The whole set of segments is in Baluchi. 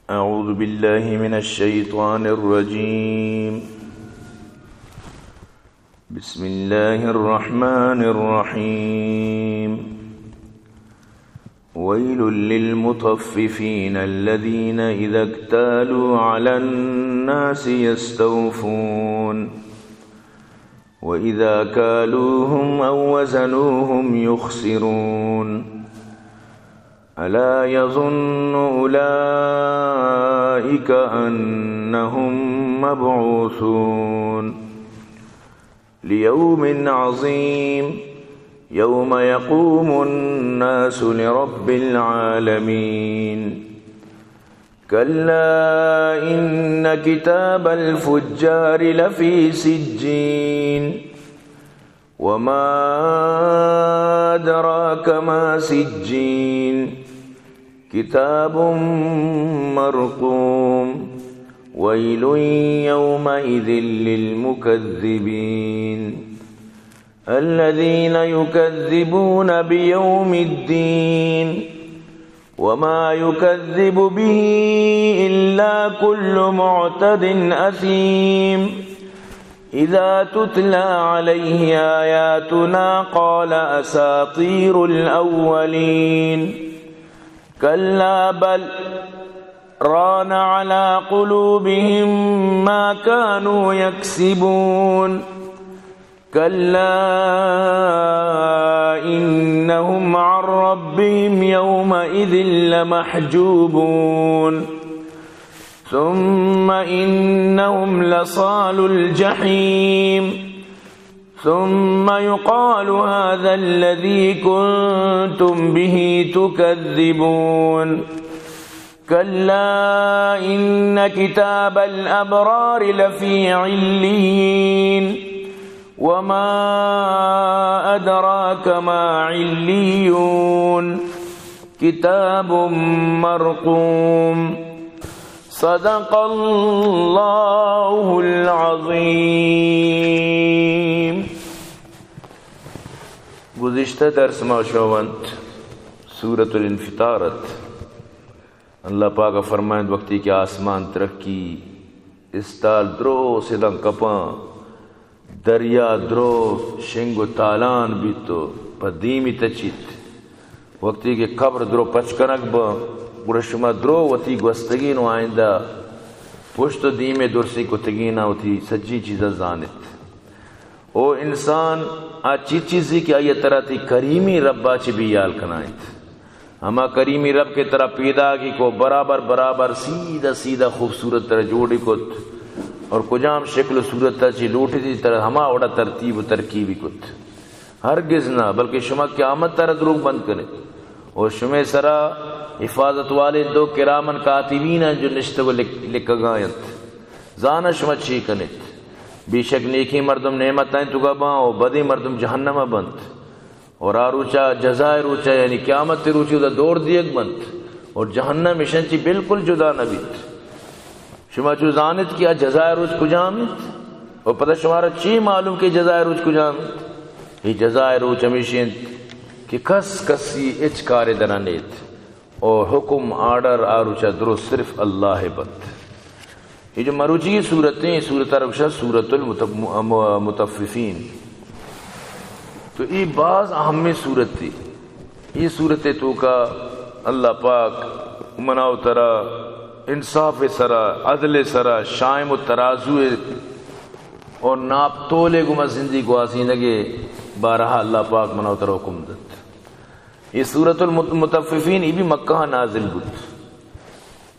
أعوذ بالله من الشيطان الرجيم. بسم الله الرحمن الرحيم. ويل للمطففين الذين إذا اكتالوا على الناس يستوفون وإذا كالوهم أو وزنوهم يخسرون. ألا يظن أولئك أنهم مبعوثون ليوم عظيم يوم يقوم الناس لرب العالمين. كلا إن كتاب الفجار لفي سجين. وما أدراك ما سجين. كتاب مرقوم. ويل يومئذ للمكذبين. الذين يكذبون بيوم الدين. وما يكذب به إلا كل معتد أثيم. إذا تتلى عليه آياتنا قال أساطير الأولين. كلا بل ران على قلوبهم ما كانوا يكسبون. كلا إنهم عن ربهم يومئذ لمحجوبون. ثم إنهم لصالو الجحيم. ثم يقال هذا الذي كنتم به تكذبون. كلا إن كتاب الأبرار لفي عليين. وما أدراك ما عليون. كتاب مرقوم. صدق الله العظيم. گزشتہ درس ما شوانت سورة الانفطار ات۔ اللہ پاک فرمائند، وقتی کہ آسمان ترکی، استال درو سداں کپاں، دریا درو شنگ و تالان بیت و پہ دیمی تچیت، وقتی کہ قبر درو پچ کنگ باں، گڑا شما درو وتی گوستگین و آئندہ پشت و دیمے درسی کتگین وتی سجی چیزاں زانت۔ او انسان، آ چی چیزی کہ آئی ترا تی کریمی ربا چی بیال کنائنت؟ ہما کریمی رب کہ ترا پیداگی کو، برابر برابر سیدھا سیدھا خوبصورت ترا جوڑی کت، اور کجام شکل و صورت چی لوٹی تی ترا ہما وڑا ترتیب و ترکیبی کت۔ ہرگز نہ، بلکہ شما قیامت ترا دروگ بند کنت۔ اور شمے سرا حفاظت والے دو کرامن کاتبین انت جو نشتگ و لک-، لکگا انت۔ زانا شما چی کنت؟ بے شک نیکیں مردم نعمتانی توکا باں و بدیں مردم جہنم بنت۔ اور آ روچا، جزائے روچا، یعنی قیامت روچی، اودا دور دیگ بنت۔ اور جہنم اشان چی بالکل جدا نہ بیت۔ شما چو زانت کہ آ جزائے روچ کجام انت؟ و پدا شمارا چی معلوم کہ جزائے روچ کجام انت؟ اے جزائے روچ ہمیش انت کہ کس کسی ہچ کارے درا نیت۔ او حکم، آرڈر، آ روچا درست صرف اللہ بنت۔ یہ جو مروچی صورتیں، صورت عربشہ سورت المت-، م-، م-، متففین۔ تو یہ باز اہم صورت تھی۔ یہ صورت توکا اللہ پاک منا و ترا انصاف سرا، عدل سرا، شائم و ترازو اور ناپ تولے گما زندگی گوازینگے بارہا اللہ پاک منا و ترا حکم دت۔ یہ سورت المطففین، یہ بھی مکہ نازل بوت۔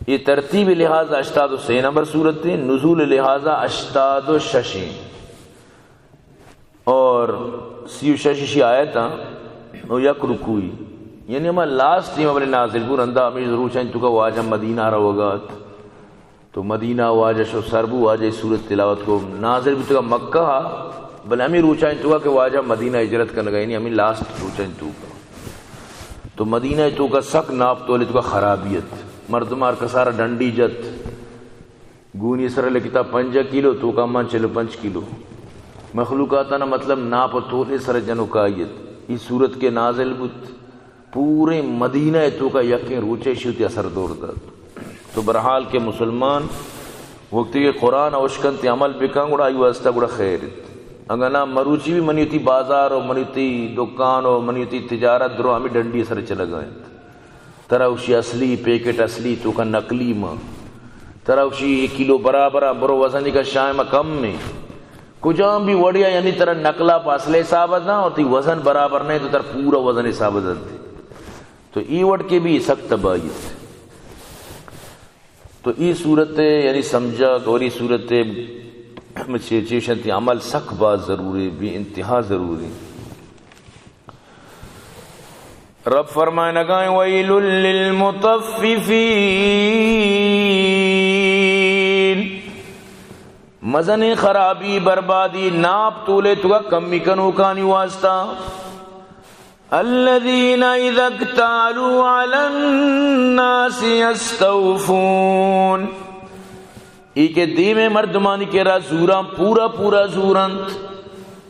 یہ ترتیب لحاظ ہشتاد و سے نمبر سورت ہے، نزول لحاظ ہشتاد و شش ہے۔ اور سی و شش شی آیت ہیں، اور یک رکوعی۔ یعنی ہما لاسٹ ٹائم بلے نازل بو، رندا ہمیں روچاں توکا واجہ مدینہ روگات۔ تو مدینہ واجہ شو سر بو، واجہ صورت تلاوت کو، نازل بوتگا مکہ، بلے ہمیں روچاں توکا کہ واجہ مدینہ ہجرت کنگا، یعنی ہمیں لاسٹ روچاں توکا۔ تو مدینہ توکا سک ناپ تولے توکا خرابیت۔ مردم ہر کسارا ڈنڈی جت۔ گونی سر لکھتا پنجاہ کلو، توکا مان چل و پنچ کلو۔ مخلوقاتانا مطلب ناپ و تولے سر جنوکائیت۔ ای صورت کے نازل بوت۔ پورے مدینہ ء توکا یکیں روچے شیوتی اثر دور دات۔ تو بہرحال کہ مسلمان وقتی کہ قرآن ءَ اشکنت عمل بکن، گڑا آئی واسطہ گڑا خیر انت۔ اگاں نہ، مروچی بھی منی وتی بازار و منی وتی دکان و منی وتی تجارت درو ہمے ڈنڈی سر چلگا انت۔ ترا گوشی اصلی پیکٹ اصلی، توکا نقلی ما۔ ترا گوشی ایک کلو برابر، برو وزن کا شاہ ما کم میں۔ کجام بھی وڑیا، یعنی ترا نقلا پہ اصل حساب داں اور تی وزن برابر نہیں تو ترا پورا وزن حساب دنتے۔ تو ای وڑ کے بھی سخت تباہی انت۔ تو ای صورت ءَ یعنی سمجھگ اور ای صورت ءَ چے-، چیشنتی عمل سک باز ضروری، بے انتہا ضروری۔ رب فرمائنگائیں، ویل للمطففین، مزنیں خرابی بربادی ناپ تولے توکا کمی کنوکانی واسطہ۔ الذين إذا اكتالوا على الناس يستوفون۔ ای کہ دیمے مردمانی کرا زوراں، پورا پورا زورنت۔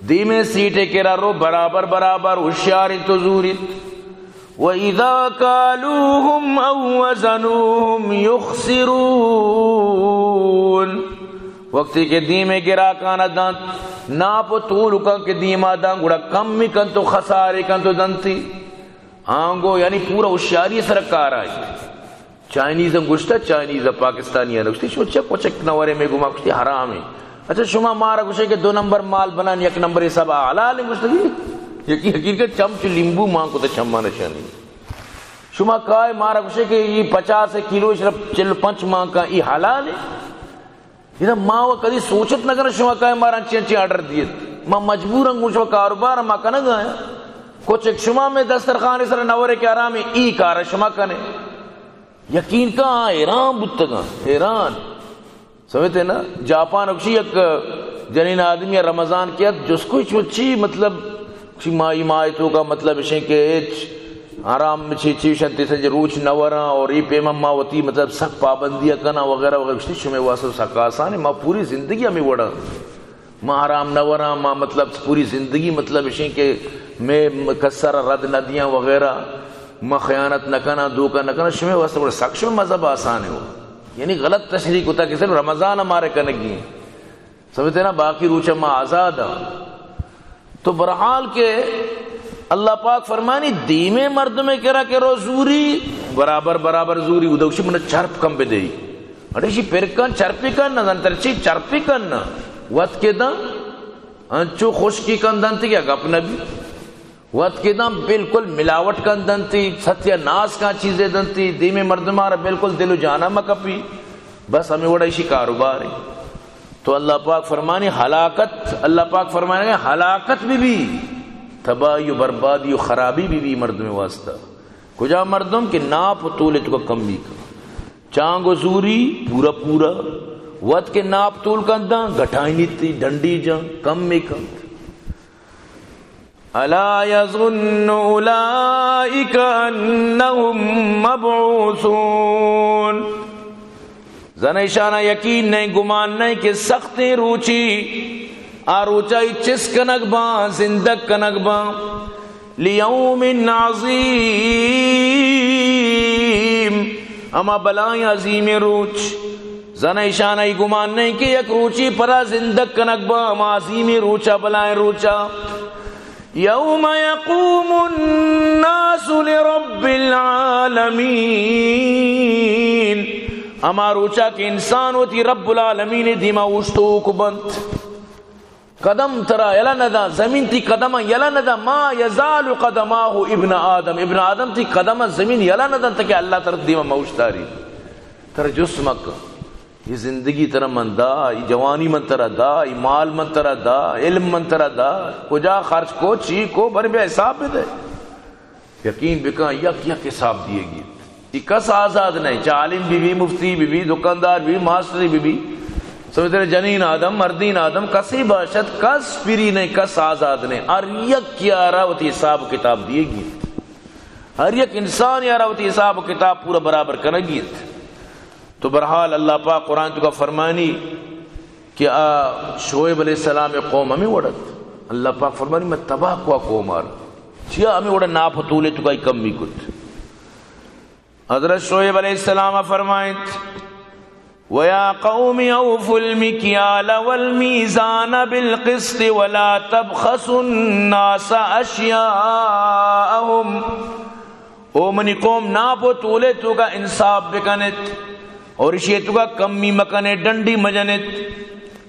دیمے سیٹے کرا رو، برابر برابر ہوشیار انت و زوریت۔ وإذا كالوهم أو وزنوهم يخسرون۔ وقتی کہ دیمے گراکانا دنت، ناپ و تول کن کہ دیما دنت، گڑا کمی کنت و خسارے کنت و دنتی۔ آنگو یعنی پورا ہوشیاری سر کار آئی۔ چائنیز ہم گوشتا، چائنیز پاکستانی ہم گوشتی، شما چہ کچک نورے میں گما گوشتی حرام ہے۔ اچھا شما مارا گوشے کہ دو نمبر مال بنان، یک نمبر حساب حلال ہے گوشتی۔ یکی حقیقت چمچ لیمبو مان کو تو چمان شانی۔ شما کائے مارا گوشے کہ یہ پچاس کلو شرف چل پنچ مان کا، یہ حلال ہے؟ اذا ما و کدی سوچت نہ کناں شما کائے مارا انچیں انچیں آرڈر دیت۔ ما مجبوراں گوں شما کاروبار ما کنگ آیاں۔ کچک شما میں دسترخوان سر نورے کہ آرام ای کار شما کنے۔ یقین کا آ حیران بوتگاں، حیران۔ سمجھتے نا؟ جاپان اکشی یک جنین آدمی رمضان کے ات جس کو چی مطلب چی مائی مائی تو کا مطلب اشیں کہ ہچ آرام چی چیش انت، تیسے روچ نہ وراں اور ای پیما ما وتی مطلب سک پابندی کناں وغیرہ وغیرہ۔ گوشتی شمے واسطہ سک آسان ہے، ما پوری زندگی ہمیں وڑا، ما آرام نہ وراں، ما مطلب پوری زندگی مطلب اشیں کہ میں کسر رد نہ دیاں وغیرہ، ما خیانت نہ کناں، دھوکہ نہ کناں، شمے واسطہ وڑا سک شمے مذہب آسان ہے۔ یعنی غلط تشریح کتا کہ صرف رمضان ہمارے کنگی ہیں۔ سمجھتے نا؟ باقی روچ ما آزاد ہاں۔ تو بہرحال کہ اللہ پاک فرمانی دیمے مردمے کرا کہ رو زوری، برابر برابر زوری، ادوشی من چرپ کم بدئی۔ اڑے شی پر کن، چرپی کن نہ، زن ترچی چرپی کن نہ۔ وت کے داں، انچو خشکی کن دنتی کہ گپ نہ بی۔ وت کہ داں بالکل ملاوٹ کن دنتی، ستیہ ناس کاں چیزے دنتی، دیمے مردماں را بالکل دل و جانا مکپی۔ بس ہمیں وڑا اشی کاروبار ہے۔ تو اللہ پاک فرمانی ہلاکت، اللہ پاک فرمانی ہلاکت بی بی، تباہی و بربادی و خرابی بی بی مردم واسطہ۔ کجا مردم کہ ناپ و تولے تو کمی کن۔ چانگ و زوری پورا پورا۔ وت کہ ناپ تول کن داں، گھٹائنی تی ڈنڈی جاں، کم میں کن۔ الا یظن اولئک انہم مبعوثون۔ زن ایشانا یقین نہیں، گمان نہیں کہ سختیں روچی، آ روچائی چست کنگ باں، زندگ کنگ باں۔ لیوم عظیم، ہما بلائیں عظیمیں روچ۔ زن ایشان ای گمان نہیں کہ یک روچی پدا زندگ کنگ باں، ہما عظیمیں روچا، بلائیں روچا۔ یوم یقوم الناس لرب العالمین، ہما روچا کہ انسان وتی رب العالمین دیما اوشتوک بنت۔ قدم ترا یلہ نہ داں، زمین تی قدم یلہ نہ داں، ما یزال قدماه ابن آدم، ابن آدم تی قدم زمین یلہ نہ داں تاکہ اللہ ترا دیما موشتاری۔ ترا جست مکن، یہ زندگی ترا من دا، یہ جوانی من ترا دا، یہ مال من ترا دا، علم من ترا دا، کجا خرچ کو، چی کو، بر بیا حساب بدے۔ یقین بکن، یک یک حساب دیگی۔ ای کس آزاد نہیں، چاہے عالم بی بی، مفتی بی بی، دکاندار بی بی، ماسٹری بی بی، سمجھتے ہیں، جنین آدم، مردین آدم، کسی باشد، کس فری نہیں، کس آزاد نہیں۔ ہر یک یارا وتی حساب کتاب دیگی۔ ہر یک انسان یارا وتی حساب کتاب پورا برابر کنگی۔ تو بہرحال اللہ پاک قرآن تو کا فرمانی کہ آ شعیب علیہ السلام قوم ہمیں وڑت۔ اللہ پاک فرمانی، میں تباہ کو قوم آر۔ چیا ہمیں وڑا ناپ و تولے تو کا کمی کت۔ حضرت شعیب علیہ السلام فرمائیت، ويا قوم أوفوا المكيال والميزان بالقسط ولا تبخسوا الناس أشياءهم۔ او منی قوم، ناپ و تولے توکا انصاف بکنت اور اشی توکا کمی مکنت، ڈنڈی مجنت۔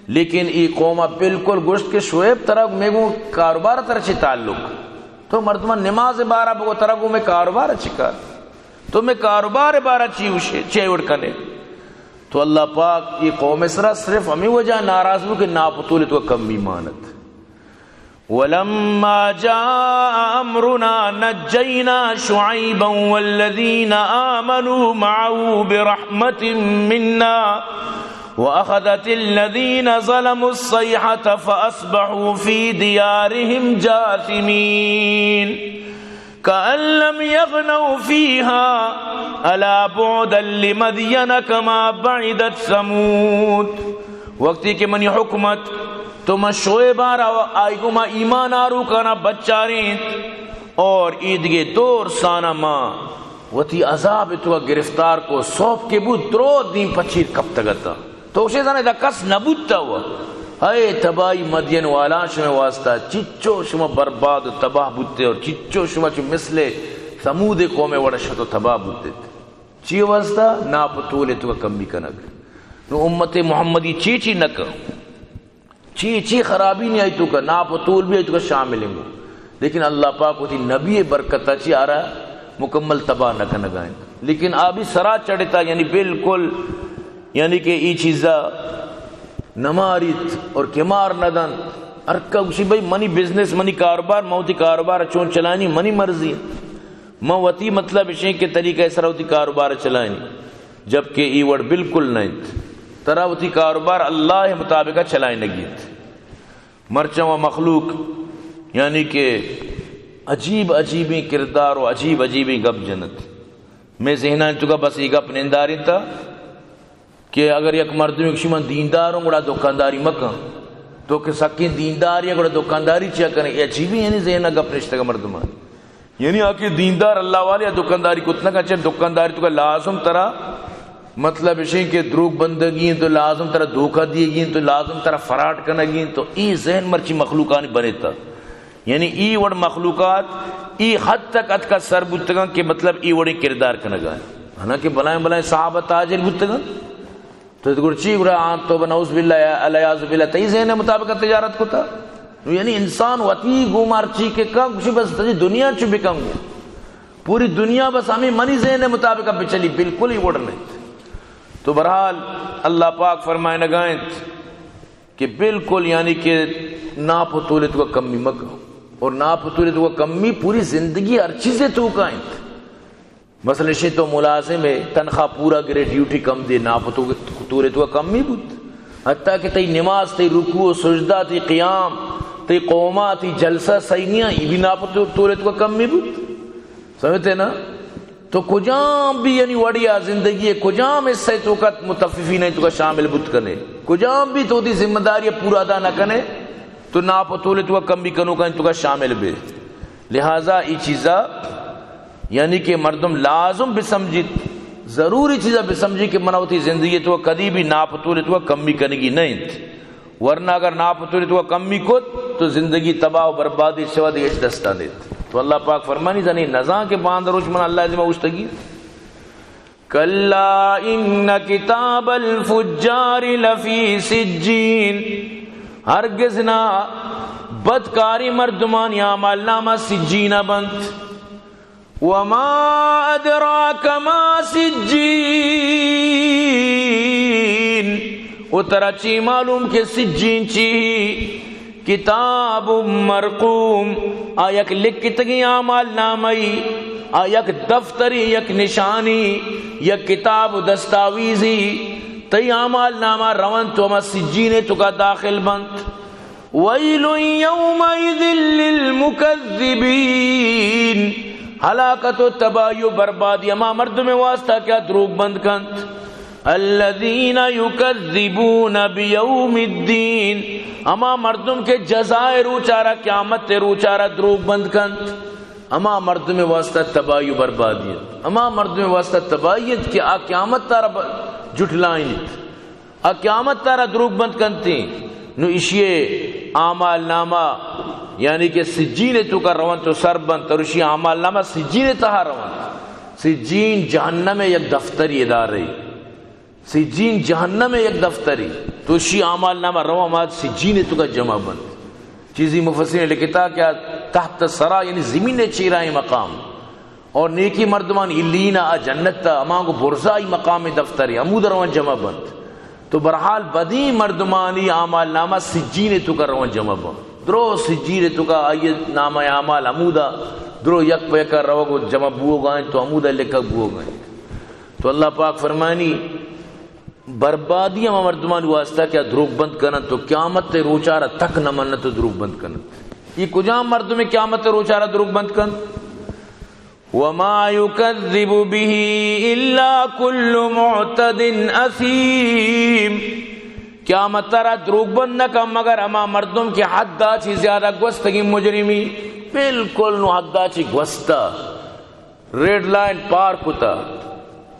لیکن ای قوم بالکل گوشت کہ شعیب، ترا میگو کاروبار تر چی تعلق؟ تو مردمان نماز بارا بگو، ترا گو میں کاروبار چی کار؟ تو میں کاروبار بارا چی وشے، چے وڑ کنے؟ تو اللہ پاک ای قوم سرا صرف ہمیں وجہ ناراض بو کہ ناپ و تولے توکا کمی مانت۔ ولما جاء أمرنا نجينا شعيبا والذين آمنوا معه برحمة منا وأخذت الذين ظلموا الصيحة فأصبحوا في ديارهم جاثمين۔ كأن لم يغنوا فيها ألا بعدا لمدين كما بعدت ثمود۔ وقتی کہ منی حکمت تو من شعیب آرا و آئی گو ما ایمان آروکانا بچارینت اور ایدگے دور سانا ما وتی عذاب توکا گرفتار کو، سوب کہ بود درو دیم پچیر کپتگتا۔ تو گوشے زانے دا کس نہ بوتا ہوا۔ اے تباہی مدین والا شمے واسطہ، چچو شما برباد و تباہ بوتے اور چچو شما چو مثل ثمود قوم وڑا شت و تباہ بوتے۔ چی واسطہ؟ ناپ و تولے توکا کمی کنگ۔ نو امت محمدی چی چی نہ کن؟ چی چی خرابی نہیں آئی توکا، ناپ و تول بھی آئی توکا شامل ہیں۔ لیکن اللہ پاک وتی نبی برکتا چی آرا مکمل تباہ نہ کنگا انت۔ لیکن آ بھی سرا چڑھتا، یعنی بالکل، یعنی کہ ای چیزا نہ ماریت اور کمار نہ دنت۔ ہر کا گوشی بھئی منی بزنس، منی کاروبار، من وتی کاروبار چون چلائنی، منی مرضی۔ من وتی مطلب اشیں کہ طریقہ سرا وتی کاروبار چلائنی۔ جبکہ ای وڑ بالکل نہ انت۔ ترا وتی کاروبار اللہ مطابق چلائنگی انت۔ مرچاں و مخلوق یعنی کہ عجیب عجیبیں کردار و عجیب عجیبیں گپ جنت۔ میں ذہنانی توکا بس ای گپ نندارینتا کہ اگر یک مردمے گوشی من دیندار ہوں گڑا دکانداری مکن، تو کہ سکیں دیندار یا گڑا دکانداری چیا کنے؟ اے عجیبیں یعنی ذہنا گپ نشتگا مردمان۔ یعنی آ کہ دیندار اللہ والے یا دکانداری کت نہ کن، چہ دکانداری توکا لازم ترا مطلب اشیں کہ دروگ بندگی انت، تو لازم ترا دھوکہ دیگی انت، تو لازم ترا فراڈ کنگی انت، تو ای ذہن مرچی مخلوقانی بنیتا۔ یعنی ای وڑ مخلوقات ای حد تک اتکا سر بوتگاں کہ مطلب ای وڑیں کردار کنگا۔ حالانکہ بلائیں بلائیں صحابہ تاجر بوتگاں۔ تو گڑا چی گڑا آن تو نعوذ باللہ یا العیاذ باللہ تئی ذہن مطابق تجارت کتا؟ نو یعنی انسان وتی گوما ہر چی کہ کن، گوشی بس تئی دنیا چو بکن گو۔ پوری دنیا بس ہمیں منی ذہن مطابق بچلی، بالکل ہی وڑ نہیں۔ تو بہرحال اللہ پاک فرمائے نگائیں کہ بالکل یعنی کہ ناپ و تولے توکا کمی مکن۔ اور ناپ و تولے توکا کمی پوری زندگی ہر چیزے توکا انت۔ مثلاً شے تو ملازم ہے، تنخواہ پورا گرے، ڈیوٹی کم دے، ناپ و تو-، تولے توکا کمی بوت۔ حتیٰ کہ تئی نماز، تئی رکوع و سجدہ، تئی قیام، تئی قوما، تئی جلسہ صحیح نیاں، ای بھی ناپ و تو-، تولے توکا کمی بوت۔ سمجھتے نا؟ تو کجام بھی یعنی وڑیا زندگی ہے، کجام حصہ توکا مطففین توکا شامل بوت کنے، کجام بھی تو دی ذمہ داری پورا ادا نہ کنے، تو ناپ و تولے توکا کمی کنوکا توکا شامل بے۔ لہذا ای چیزا یعنی کہ مردم لازم بسمجھیت، ضروری چیزا بسمجھی کہ منا وتی زندگی توکا کدی بھی ناپ و تولے توکا کمی کنگی نہ انت۔ ورنہ اگر ناپ و تولے توکا کمی کت تو زندگی تباہ و بربادی سوا دگہ ہچ دستا نیت۔ تو اللہ پاک فرمانی زنی نزان کہ باند روچ من اللہ ذمہ اوشتگی۔ كلا إن كتاب الفجار لفي سجين۔ ہرگز نہ، بدکاری مردمانی اعمال نامہ سجینہ بنت۔ وما أدراك ما سجين۔ و ترا چی معلوم کہ سجین چی؟ کتاب مرقوم، آ یک لکتگیں اعمال نامہ ای، آ یک دفتری، یک نشانی، یک کتاب و دستاویزی، تئی اعمال نامہ رونت و ہما سجین توکا داخل بنت۔ ويل يومئذ للمكذبين۔ ہلاکت و تباہی و بربادی ہما مردم واسطہ کہ آ دروگ بند کنت۔ الذين يكذبون بيوم الدين۔ ہما مردم کہ جزائے روچارا، قیامت روچارا دروگ بند کنت۔ ہما مردم واسطہ تباہی و بربادی انت۔ ہما مردم واسطہ تباہی انت کہ آ قیامت تارا ب-، جھٹلائینیت۔ آ قیامت تارا دروگ بند کنتی، نو اشی اعمال نامہ، یعنی کہ سجین توکا رونت و سر بنت، اور اشی اعمال نامہ سجین تہا رونت۔ سجین جہنم یک دفتری ادارے، سجین جہنم یک دفتری، تو اشی اعمال نامہ رواں مات سجین توکا جمع بنت۔ چیزی مفسرین لکھتا کہ تحت الثری، یعنی زمین چیرائیں مقام، اور نیکی مردمان علیین، آ جنت تا، ہمانگو برزائی مقام دفتری، ہمود روان جمع بنت۔ تو بہرحال بدیں مردمانی اعمال نامہ سجین توکا روان جمع بنت۔ درو سجین توکا آئی نامہ اعمال ہمودا درو یک پہ یکا روگ و جمع بوگا انت تو ہمودا لکھگ بوگا انت۔ تو اللہ پاک فرمانی، بربادی ہما مردمانی واسطہ کہ آ دروگ بند کننت و قیامت روچارا تک نہ مننت و دروگ بند کننت۔ یہ کجام مردم قیامت روچارا دروگ بند کنت؟ وما يكذب به إلا كل معتد أثيم۔ قیامت را دروگ بند نہ کن مگر ہما مردم کہ حدا چی زیادہ گوستگی مجرمی، بالکل نو حدا چی گوستہ، ریڈ لائن پار کتا،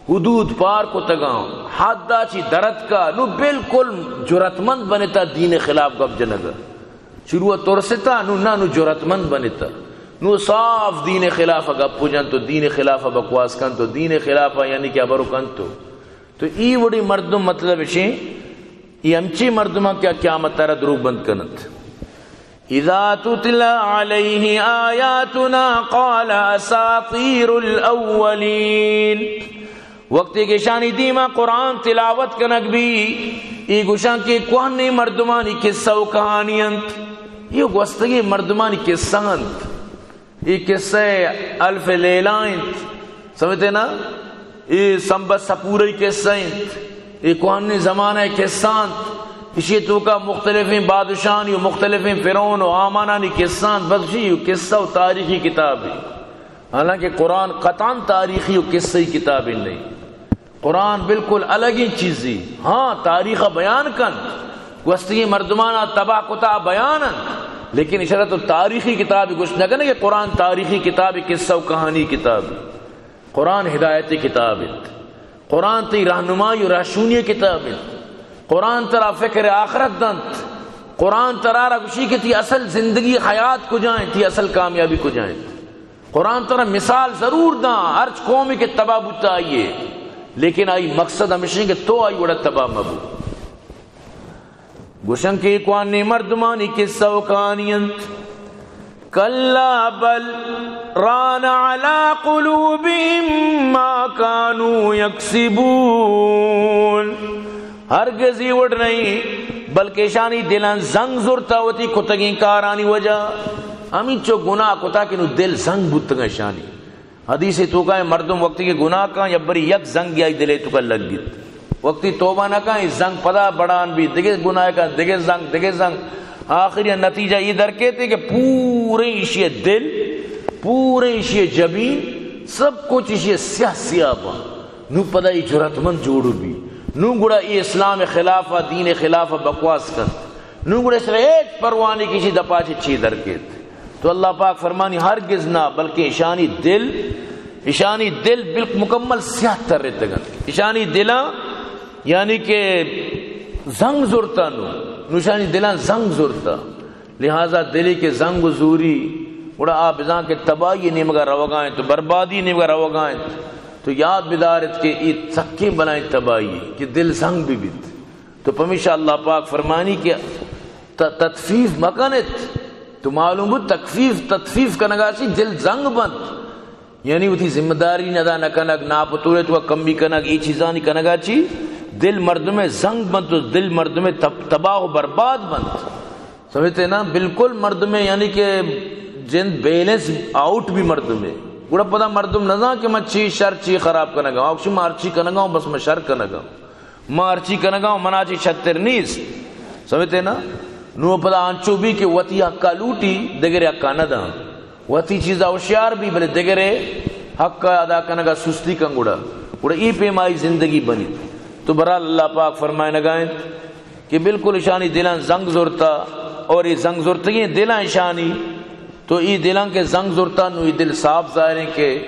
حدود پار کتگاں، حدا چی درتکا، نو بالکل جرأتمند بنتا دین خلاف گپ جنگا۔ شروع ترستا، نو نہ، نو جرأتمند بنتا۔ نو صاف دین خلاف گپ جنت و دین خلاف بکواس کنت و دین خلاف یعنی کہ ہبر کنت۔ تو ای وڑی مردم مطلب اشیں، ای ہمچی مردماں کہ قیامت را دروگ بند کنت۔ اذا تتلى عليه آياتنا قال أساطير الأولين۔ وقتی کہ اشانی دیما قرآن تلاوت کنگ بی، ای گوشاں کہ کوہنی مردمانی قصہ و کہانی انت، یہ گوستگی مردمانی قصہ انت۔ اے قصہ الف لیلہ انت، سمجھتے نا؟ اے سمبت سپورئی قصہ انت، اے کوہنی زمانہ قصہ انت۔ اشی توکا مختلفیں بادشاہانی و مختلفیں فرعون و ہامانانی قصہ انت، بس اشی قصہ و تاریخی کتاب ہے۔ حالانکہ قرآن قطعاً تاریخی و قصہی کتاب نہیں۔ قرآن بالکل الگیں چیزی۔ ہاں، تاریخ بیان کنت، گوستگیں مردمانا تباہ کتا بیان انت، لیکن اشرا تو تاریخی کتاب گوشت نہ کنے کہ قرآن تاریخی کتاب، قصہ و کہانی کتاب۔ قرآن ہدایت کتاب انت۔ قرآن تی رہنمائی و رہشونی کتاب انت۔ قرآن ترا فکر آخرت دنت۔ قرآن ترا را گوشی کہ تی اصل زندگی حیات کجا انت، تی اصل کامیابی کجا انت۔ قرآن ترا مثال ضرور داں، ہرچ قومی کہ تباہ بوتا آئیے، لیکن آئی مقصد ہمیشیں کہ تو آئی وڑا تباہ مبو۔ گوشن کہ کوہنیں مردمانی قصہ و کہانی انت۔ کلا بل ران علی قلوبهم ما كانوا يكسبون۔ ہرگز ای وڑ نہیں، بلکہ اشانی دلاں زنگ زرتا وتی کتگیں کارانی وجہ۔ ہمینچو گناہ کتا کہ نو دل زنگ بوتگاں اشانی۔ حدیث توکا مردم وقتی کہ گناہ کاں، یا بری یک زنگ آئی دلے توکا لگیت۔ وقتی توبہ نہ کاں، ای زنگ پدا بڑان بی، دگہ گناہ کاں، دگہ زنگ، دگہ زنگ۔ آخری نتیجہ یہ درکیتے کہ پورے ایشی دل، پورے ایشی جبین، سب کچھ ایشی سیاہ سیاہ باں۔ نو پدا ای جرأتمند جوڑ بی۔ نو گڑا ای اسلام خلاف، دین خلاف بکواس کنت۔ نو گڑا اس را ہیچ پرواہ نہیں کہ اشی دپا چہ چی درکیت۔ تو اللہ پاک فرمانی ہرگز نہ، بلکہ اشانی دل، اشانی دل بالکل مکمل سیاہ ترتگن۔ اشانی دلاں یعنی کہ زنگ زرتا نو، نو اشانی دلاں زنگ زرتا۔ لہذا دلی کہ زنگ و زوری، گڑا آ بزاں کہ تباہی نیمگا روگا انت، تو بربادی نیمگا روگا انت۔ تو یاد بدارت کہ ای سکیں بلائیں تباہی کہ دل زنگ بہ بیت۔ تو پمیشا اللہ پاک فرمانی کہ ت-، تطفیف مکنت۔ تو معلوم بود تکفیف، تطفیف کنگا چی دل زنگ بنت۔ یعنی وتی ذمہ داری ندا نہ کنگ، ناپتورے تو کمی کنگ، ای چیزانی کنگا چی دل مردم زنگ بنت و دل مردم تب-، تباہ و برباد بنت۔ سمجھتے نا؟ بالکل مردم یعنی کہ جند بیلنس آؤٹ بی مردم۔ گڑا پدا مردم نزان کہ من چی شر چی خراب کنگا، آکشی مارچی کنگا، بس من شر کنگا۔ ما ہرچی کنگا ہوں، منا چی شتر نیست۔ سمجھتے نا؟ نو پدا انچو بی کہ وتی حقا لوٹی، دگرے حقا نہ داں۔ وتی چیزا ہوشیار بی، بلے دگرے حق ادا کنگا سستی کن گڑا۔ گڑا ای پیما ای زندگی بنی۔ تو برحال اللہ پاک فرمائنگا انت کہ بالکل اشانی دلاں زنگ زرتا، اور ای زنگ زرتگیں دلاں اشانی، تو ای دلاں کہ زنگ زرتا، نو ای دل صاف ظاہر ہیں کہ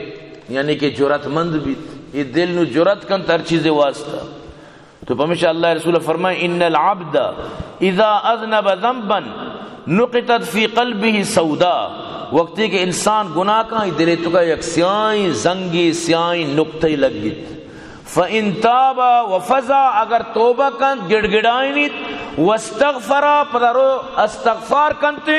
یعنی کہ جرأت مند بیت۔ ای دل نو جرأت کنت ہر چیزے واسطہ۔ تو پمیشا اللہ رسول فرمائے، ان العبد اذا اذنب ذنبا نقطت فی قلبہ سوداء، وقتی کہ انسان گناہ کن، دل توکا یک سیاہیں زنگی، سیاہیں نقطہ لگیت۔ فان تاب وفزع، اگر توبہ کنت، گڑگڑائینیت، واستغفر، پدا رو استغفار کنت،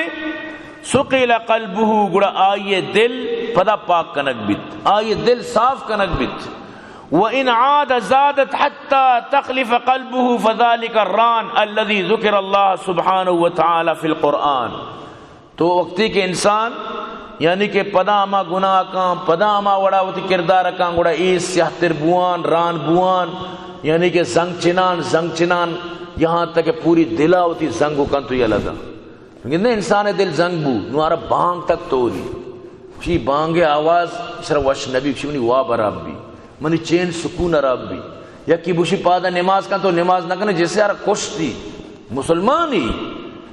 ثقل قلبہ، گڑا آئی دل پدا پاک کنگ بیت، آئی دل صاف کنگ بیت۔ وان عاد زادت حتی تخلف قلبہ فذلک الران الذی ذکر اللہ سبحانہ وتعالی فی القرآن۔ تو وقتی کہ انسان، یعنی کہ پدا ہما گناہ کن، پدا ہما وڑا وتی کردار کن، گڑا اے سیاہ تر بوان، ران بوان، یعنی کہ زنگ چنان، زنگ چنان، یہاں تک کہ پوری دلا وتی زنگ کن تو یلہ داں۔ گندے انسان دل زنگ بو، نو آرا بانگ تک توری۔ چی بانگ آواز شر وش نبی، چی منی واب حراب بی، منی چین سکون حراب بی۔ یکی بوشی پادا نماز کن تو نماز نہ کنے، جیسے آرا کشتی۔ مسلمانی،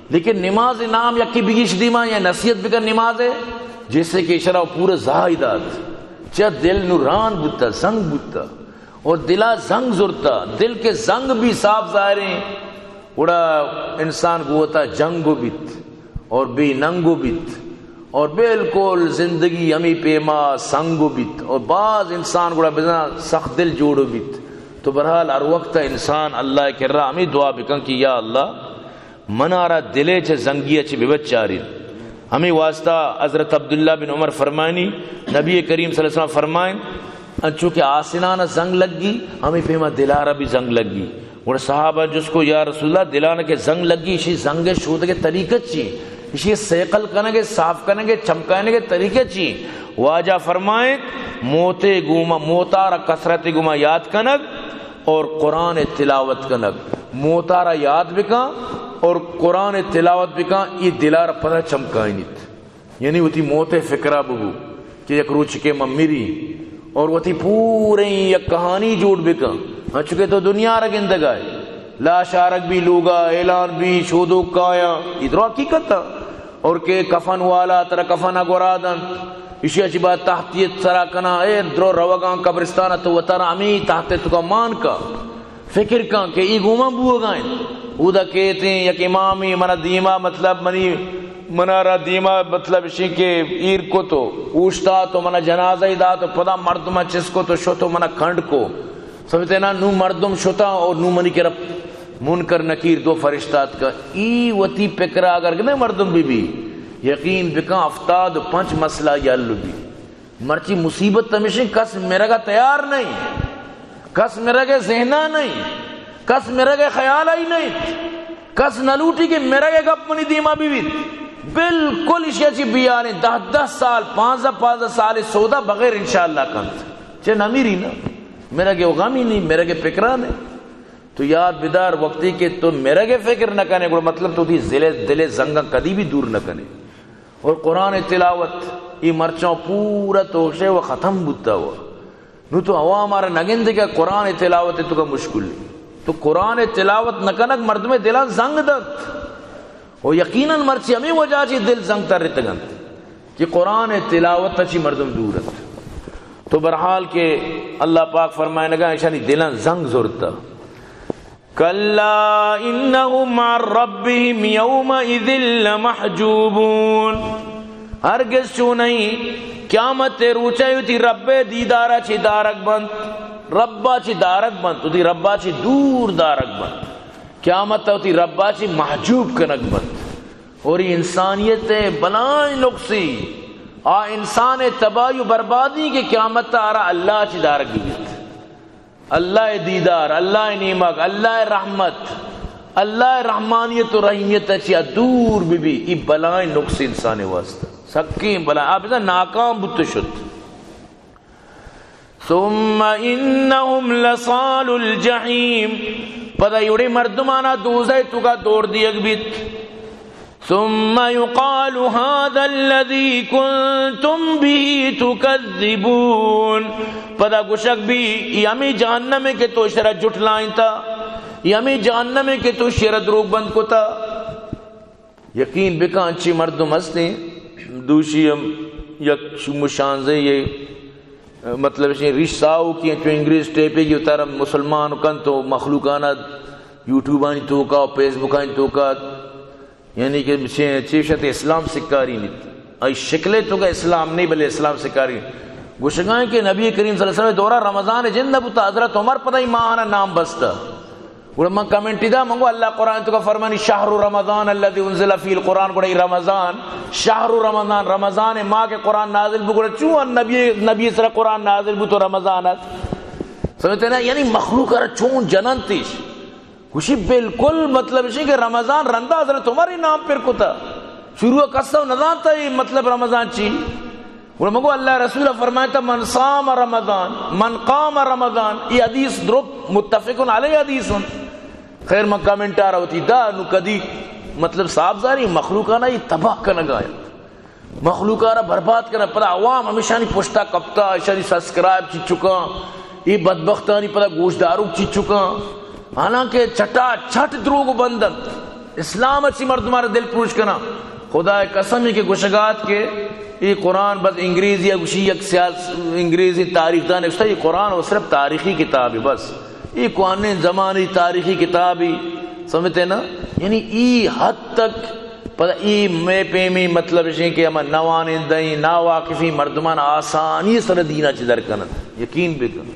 لیکن نماز نام یکی بگیش دیما یا نصیحت بکن نماز ہے، جیسے کہ شرا پورا زہائی دات۔ چہ دل نوران بوتا، زنگ بوتا۔ اور دلا زنگ زرتا، دل کے زنگ بھی صاف ظاہر ہیں۔ گڑا انسان گوتا جنگ بیت اور بے ننگ بیت اور بالکل زندگی ہمی پیما سنگ بیت اور بعض انسان گڑا بزاں سخت دل جوڑ بیت۔ تو بہرحال ہر وقت انسان اللہ کرا ہمیں دعا بکن کہ یا اللہ، منارا دلے چہ زنگی چہ ببچاری۔ ہمیں واسطہ حضرت عبداللہ بن عمر فرمانی، نبی کریم صلی اللہ علیہ وسلم فرمائیں، انچو کہ آسنان زنگ لگی، ہمیں پیما دلارا بھی زنگ لگی۔ گڑا صحابہ جس کو، یا رسول اللہ، دلان کے زنگ لگی، شی زنگ شودگ طریقہ چی؟ شی سیکل کنگے، صاف کنگے، چمکائنگے طریقہ چی؟ واجہ فرمائیں، موتے گوما، موتارا کثرت گوما یاد کنگ اور قرآن تلاوت کنگ۔ موتارا یاد بکن اور قرآن تلاوت بکن، یہ دلار پدا چمکائنیت۔ یعنی وتی موت فکرہ ببو کہ یک روچ کہ من مری اور وتی پوریں یک کہانی جوڑ بکن، انچو کہ تو دنیا را گندگائے، لاش آرگ بی لوگا، اعلان بی، شودوک کایاں، ادرو حقیقت۔ اور کہ کفن والا ترا کفن گورا دنت، اشی اچ بعد تحتیت سرا کنا، اے درو روگاں قبرستان تو وتارا ہمیں تحت تو کا مان کا۔ فکر کن کہ ای گوما بوگا انت۔ اودا کیتیں یک امامی منا دیما، مطلب منی، منارا دیما، مطلب اشی کہ ایر کو تو اوشتا تو منا جنازہ ہی دا تو پدا مردم چس کو تو شو تو منا کھنڈ کو۔ سمجھتے نا، نو مردم شتا اور نو منی کرا منکر نکیر دو فرشتہ اتکا۔ ای وتی پکرا اگر گنے مردم بی بی، یقین بکن ہفتاد و پنچ مسئلہ یل بی۔ مرچی مصیبت ہمیشیں کس مرگا تیار نہیں، کس مرگ ذہنا نہیں، کس مرگ خیال ہی نہیں، کس نہ لوٹی کہ مرگ گپ منی دیما بھی بیت۔ بالکل اشیا چی بیاریں، دہ دہ سال، پانزدہ پانزدہ سال سودا بغیر انشاءاللہ کنت۔ چہ نمیری نا، مرگ و غمی نہیں، مرگ فکرا نہیں۔ تو یاد بدار، وقتی کہ تو مرگ فکر نہ کنے، گڑا مطلب تو تی دل، دل زنگا کدی بھی دور نہ کنے۔ اور قرآن تلاوت، ای مرچاں پورا توشے و ختم بوتا ہوا۔ نو تو عوام آرا نگندے کہ قرآن تلاوت تو کا مشکل نہیں۔ تو قرآن تلاوت نہ کنگ مردم دلان زنگ دنت۔ و یقیناً مرچی ہمیں وجہ چی دل زنگ تر رتگنت کہ قرآن تلاوت چی مردم دور انت۔ تو بہرحال کہ اللہ پاک فرمائنگا اشانی دلان زنگ زرتا۔ کلا انہم عن ربہم یومئذ لمحجوبون۔ ہرگز چو نہیں، قیامت روچا وتی رب دیدارا چی دارگ بنت، ربا چی دارگ بنت، وتی ربا چی دور دارگ بنت۔ قیامت وتی ربا چی محجوب کنگ بنت۔ اور ای انسانیت بلائیں نقصی، آ انسان تباہی و بربادی کہ قیامت آرا اللہ چی دارگ بیت۔ اللہ دیدار، اللہ نیمگ، اللہ رحمت، اللہ رحمانیت و رحیمیت چیا دور بی بی، ای بلائیں نقص انسان واسطہ۔ سکیں بلائیں، آپ ناکام بوت شت۔ ثم انہم لصال الجحیم، پدا ایوڑے مردمانا دوزہ توکا دور دیگ بیت۔ ثم یقال هذا الذی کنتم به تکذبون۔ پدا گوشگ بی، ای ہمیں جہنم کہ تو شرا جٹلائیں تا، ای ہمیں جہنم کہ تو شرا دروگ بند کتا۔ یقین بکن، انچیں مردم ہستیں، دوشی ہم یک شوم و شانزے یہ مطلب اش ریش ساو کی، چو انگریز ٹیپے گی اتارا مسلمان کن تو مخلوقانا یوٹیوبانی توکا، فیس بکانی توکا، یعنی کہ چے، چے شت اسلام سکاری نیت۔ آئی شکلے توکا اسلام نہیں، بلے اسلام سکاری۔ گوشگائیں کہ نبی کریم صلی اللہ علیہ وسلم دورہ رمضان جند نہ بوتا، حضرت عمر پدا ای ماہانا نام بستا۔ گڑا من کمنٹ دا، من گو اللہ قرآن توکا فرمانی، شہر رمضان الذی انزل فیہ القرآن، گڑا ای رمضان، شہر رمضان، رمضان ماہ کے قرآن نازل بو، گڑا چون نبی، نبی سرا قرآن نازل بو تو رمضان ات؟ سمجھتے نا؟ یعنی مخلوق را چون جننتش۔ گوشی بالکل مطلب اش کہ رمضان رندا حضرت عمر ای نام پر کتا۔ شروع کسا نزانتا ای مطلب رمضان چی۔ گڑا مگو اللہ رسول فرمائتا، من صام رمضان، من قام رمضان، ای حدیث درو متفق علیہ حدیث۔ خیر من کمنٹ آرا وتی دا، نو کدی مطلب صاحب زاری مخلوقانا ای تباہ کنگا انت۔ مخلوق ء را برباد کنگ، پدا عوام ہمیشانی پشتا کپتا، ایشانی سبسکرائب چچکاں، اے بدبختانی پدا گوشداروک چچکاں، حالانکہ چٹا چٹ دروگ بند انت۔ اسلام اچی مردم ء را دل پروش کناں۔ خدا ء قسم ہے کہ گوشگات کہ اے قرآن بس انگریزی ء گوشی یک سیاس، انگریزی تاریخ دان گوشتا، اے قرآن و صرف تاریخی کتاب ہے بس۔ اے کوانیں زمانی تاریخی کتاب ہے، سمجھتے نا؟ یعنی اے حد تک پدا اے مئے پیمیں مطلب اش انت کہ ہما نوانندہیں، ناواقفیں مردمان آسانی سر دین ء چہ در کننت۔ یقین بکن۔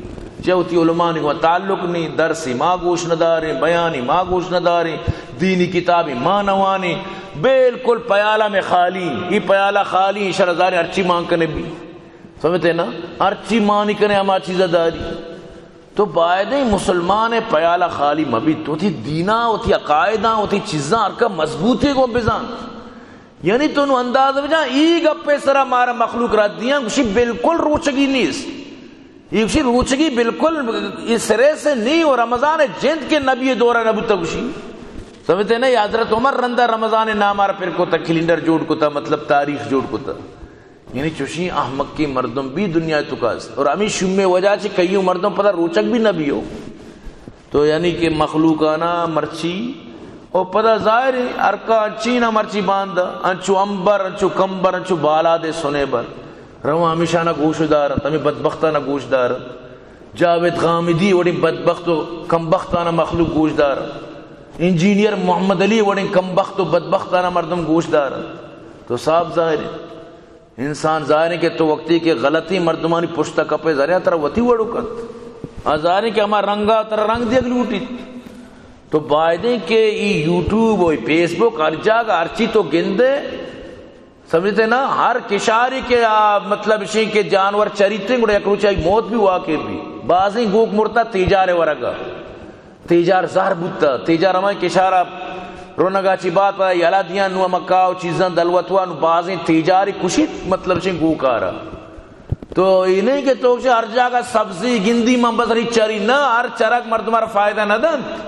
چہ وتی علمانی گوں تعلق نی، درسی ما گوش نداریں، بیانی ما گوش نداریں، دینی کتابی ما نوانیں، بالکل پیالہ میں خالی، اے پیالہ خالی، شر زاریں ہرچی مان کنے بی۔ سمجھتے نا؟ ہرچی مانی کنے ہما چیزا داری۔ تو بایدیں مسلمان ء پیالہ خالی مہ بیت، وتی دینا، وتی عقائداں، وتی چیزاں ہرکا مضبوطی گوں بزان۔ یعنی تو نو انداز بجان، ای گپے سرا مارا مخلوق رد دیاں، گوشی بالکل روچگی نیست۔ ای گوشی روچگی بالکل ای سرے سے نی و رمضان جند کے نبی دورہ نبوتا گوشی۔ سمجھتے نا، ای حضرت عمر رندا رمضان نام آر پر کتا، کیلنڈر جوڑ کتا، مطلب تاریخ جوڑ کتا۔ یعنی چوشیں احمقیں مردم بی دنیا توکا است۔ اور ہمیں شومیں وجہ چہ کئیوں مردم پدا روچگ بی نہ بیو۔ تو یعنی کہ مخلوقانا مرچی، او پدا ظاہر ہے ہر کا انچینا مرچی باندا، انچو امبر، انچو کمبر، انچو بالاد سنے بر۔ رواں ہمیشانا گوش دارنت، ہمیں بدبختانا گوش دارنت۔ جاوید غامدی وڑیں بدبخت و کمبختانا مخلوق گوش دارنت۔ انجینئر محمد علی وڑیں کمبخت و بدبختانا مردم گوش دارنت۔ تو صاف ظاہر ہے۔ انسان ظاہر ہے کہ تو وقتی کہ غلطی مردمانی پشتا کپے، ظاہر ہے ترا وتی وڑو کنت۔ آ ظاہر ہے کہ ہما رنگا ترا رنگ دیگ لوٹیت۔ تو بایدیں کہ ای یوٹیوب و ای فیس بک ہر جاگہ ہرچی تو گندے، سمجھتے نا، ہر کشاری کہ آ مطلب شی کہ جانور چریتے گڑا یک روچ آئی موت بھی واقع بھی۔ بازیں گوک مرتا تیجار ورگا۔ تیجار زہر بوتہ، تیجار ہمائی کشارا رونگا چی بات پدا یلا دیاں، نو ہما کاو چیزاں دلوت وا، نو بازیں تیجاری کشیت، مطلب چیں گوکارا۔ تو ای نہیں کہ تو چہ ہر جاگہ سبزی گندی من بس ری چری، نہ، ہر چرگ مردم را فائدہ نہ دنت۔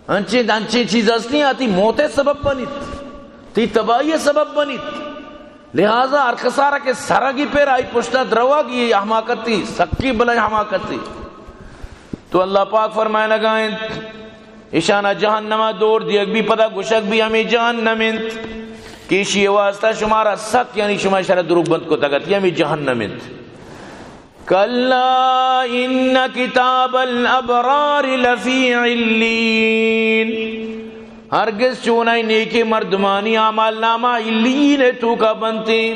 انچیں، انچیں چیز ہستی آتی موت سبب بنیت، تی تباہی سبب بنیت۔ لہذا ہر کسارا کہ سرگی پر آئی پشتا دروگ، یہ حماقتی، سکی بلائیں حماقتی۔ تو اللہ پاک فرمائنگا انت، اشانا جہنما دور دیگ بی، پدا گوشگ بی ہمیں جہنم انت کہ اشی واسطہ شمارا سک، یعنی شما اشارا دروگ بند کتگ ات، یہ ہمیں جہنم انت۔ کلا ان کتاب الابرار لفی علین۔ ہرگز چونائی نیکیں مردمانی اعمال نامہ علیین توکا بنتے۔